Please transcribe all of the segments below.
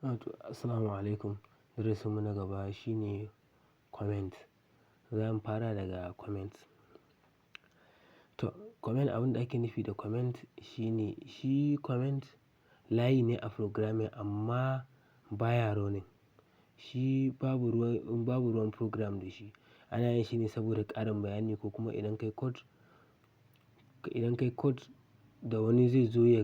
Assalamu alaikum. Darasinmu na gaba shine comment. Za mu fara daga comment. To, comment, abin da ake nufi da comment shine shi comment layi ne a programming amma baya running. Shi babu ruwan program da shi. Ana yin shi ne saboda ƙarin bayani ko kuma idan kai code da wani zai zo ya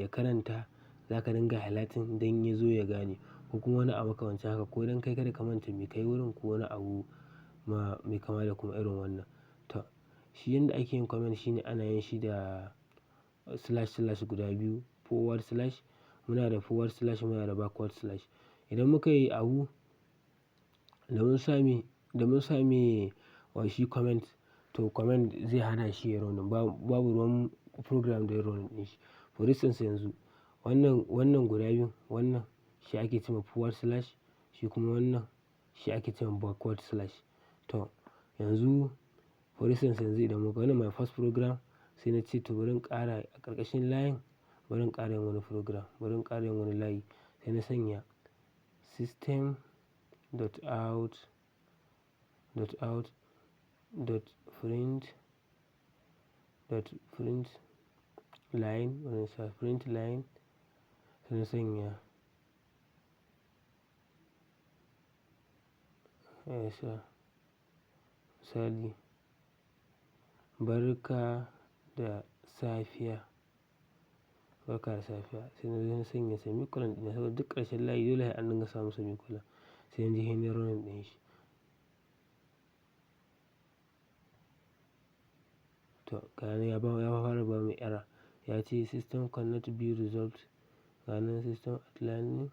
karanta, za ka dinga highlighting don ya zo ya gane, ko kuma wani abu makamancin haka, ko don kai kada ka manta me kai wurin ko wani abu ma mai kama da kuma irin wannan. To, shi yanda ake yin comment shine ana yin shi da slash slash guda biyu, forward slash. Muna da forward slash, muna da backward slash. Idan muka yi abu da mun sami wa shi comment, to comment zai hana shi ya running. Babu ruwan program da ya running ɗin shi. For instance, yanzu wannan guda biyun, wannan shi ake ce ma forward slash, shi kuma wannan shi ake ce ma backward slash. To, yanzu for instance, yanzu idan muka wannan my first program, sai na ce to, bari in ƙara a ƙarƙashin layin, bari in ƙara yin wani program, bari in ƙara yin wani layi. Sai na sanya system dot out dot out dot print line, bari in sa print line, sai na sanya ya sa misali, "Barka da safiya, barka da safiya." Sai na zo na sanya semicolon ɗina saboda duk ƙarshen layi dole sai an dinga samun semicolon. Sai na je sai nayi running ɗin shi. To, ga nan ya fara bamu error. Ya ce system cannot be resolved. Ga nan system at line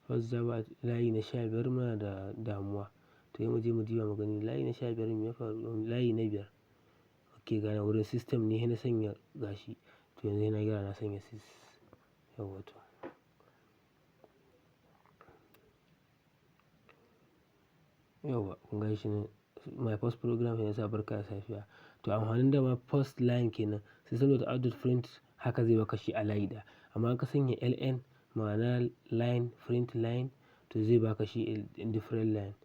first Java layi na 15 muna da damuwa. To, sai mu je mu diba mu gani layi na 15 me ya faru, layi na 5. Ok, ga nan wurin system ne sai na sanya gashi. To, yanzu sai na gyara, na sanya sys, yauwa to. Yauwa, kun gan shi nan, my first program, sai na sa "Barka da safiya". To, amfanin dama first line kenan, system dot out dot print, haka zai baka shi a layi ɗaya. Amma in ka sanya ln, ma'ana line, print line, to zai baka shi in different line.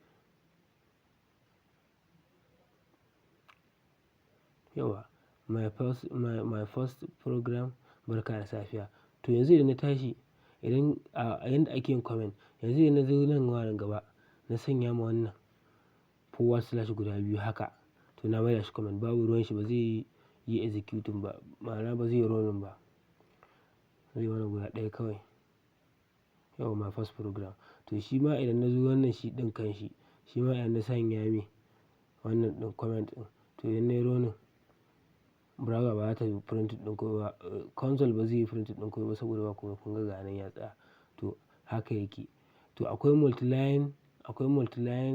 Yauwa, my first program, "Barka da safiya". To, yanzu idan na tashi, idan a yanda ake yin comment, yanzu idan na zo nan wurin gaba na sanya ma wannan forward slash guda biyu haka, to na maida shi comment, babu ruwan shi, ba zai yi executing ba, ma'ana ba zai yi running ba. Zai mana guda ɗaya kawai. Yauwa, my first program. To, shi ma idan na zo wannan shi ɗin kan shi, shi ma idan na sanya mai wannan ɗin comment ɗin, to idan nayi running, browser ba za ta yi printing ɗin komai ba, console ba zai yi printing ɗin komai ba saboda ba komai. Kun ga ga nan ya tsaya. To, haka yake. To, akwai multi-line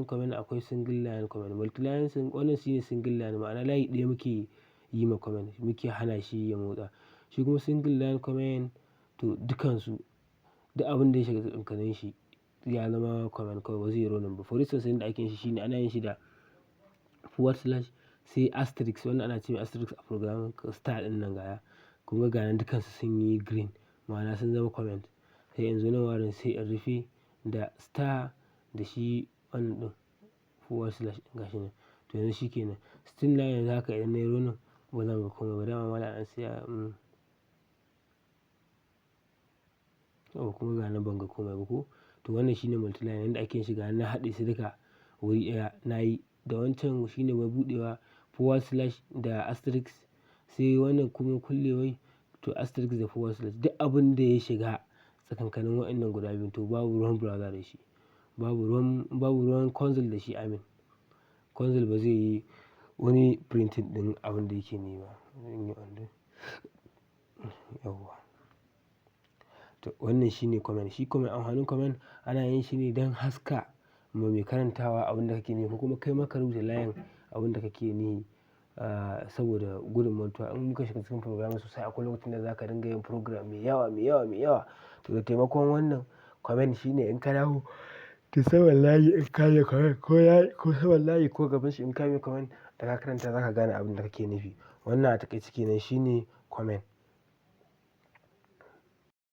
comment, akwai single line comment. Multi-line, wannan shine single line, ma'ana layi ɗaya muke yi ma comment, muke hana shi ya motsa. Shi kuma single line comment, to dukansu, duk abin da ya shiga tsakankanin shi ya zama comment kawai, ba zai yi running ba. For instance, yanda ake yin shi shine ana yin shi da forward slash sai asterisk. Wannan ana ce mai asterisk a programming, star ɗin nan gaya. Kun ga ganan dukansu sun yi green, ma'ana sun zama comment. Sai in zo nan wurin sai in rufe da star da shi wannan ɗin forward slash ɗin, gashi nan. To, yanzu shi kenan. Still now, yanzu haka idan nayi running ba zan ga komai ba. Dama malam an siya. Yauwa, kuma ga nan ban ga komai ba ko. To, wannan shine multi-line, yanda ake yin shi. Ga na haɗe su duka wuri ɗaya. Na yi da wancan shine mai buɗewa, forward slash da asterisk, sai wannan kuma kullewai, to asterisk da forward slash. Duk abin da ya shiga tsakankanin waɗannan guda biyun, to babu ruwan browser da shi. Babu ruwan console da shi, amin. Console ba zai yi wani printing ɗin abin da yake nema. Yauwa. To, wannan shine comment. Shi comment, amfanin comment, ana yin shi ne don haska ma mai karantawa abin da kake nufi, ko kuma kai ma ka rubuta layin abin da kake nufi, saboda gudun mantuwa. In muka shiga cikin programming sosai, akwai lokacin da za ka dinga yin program mai yawa, mai yawa, mai yawa. To, da taimakon wannan comment shine in ka dawo ta saman layi, in ka yi comment ko saman layi ko gaban shi, in ka yi comment, da ka karanta za ka gane abin da kake nufi. Wannan a taƙaice kenan shine comment.